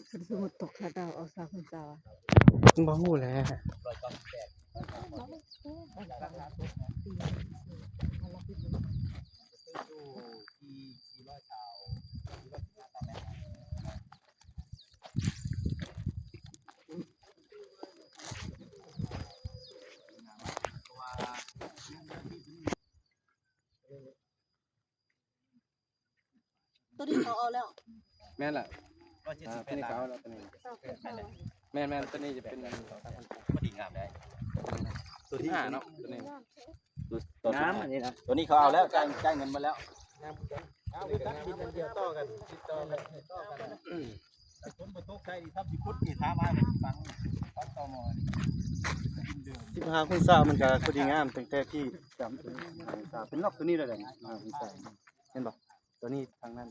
ຄັນສົມມຸດຕົກເຂົາເຈົ້າເອົາຊາວຄູນຊາວ ບໍ່ຮູ້ແຫຼະ. ຕົວນີ້ເຂົາເອົາແລ້ວ ແມ່ນລະ ຮ້ອຍເຈັດສິບແປດລ້ານ ຕົວນີ້ເຂົາເອົາແລ້ວ ຕົວນີ້ ແມ່ນໆ ຕົວນີ້ຈະເປັນ ພໍດີງາມໄດ໋ ຕົວທີຫ້າເນາະ ຕົວນີ້ ງາມອັນນີ້ນະ ຕົວນີ້ເຂົາເອົາແລ້ວ ຈ່າຍ ຈ່າຍເງິນໝົດແລ້ວ ງາມຄືກັນ ເອົາຄືກັນ ບິນອັນດຽວຕໍ່ກັນ ຕິດຕໍ່ກັນ ຝົນບໍ່ຕົກໃສ່ນີ້ ທັບຊິຂຸດນີ້ ຖາມຫາເພິ່ນຟັງ ຟັງຕໍ່ໝໍນີ້ ສິບຫ້າຄູນຊາວມັນກະພໍດີງາມ ຕັ້ງແຕ່ພີ້ຈຳ ສິບຫ້າຄູນຊາວ ເປັນລັອກຕົວນີ້ແຫຼະ ສິບຫ້າຄູນຊາວ ເຫັນບໍ່? ຕົວນີ້ທາງນັ້ນ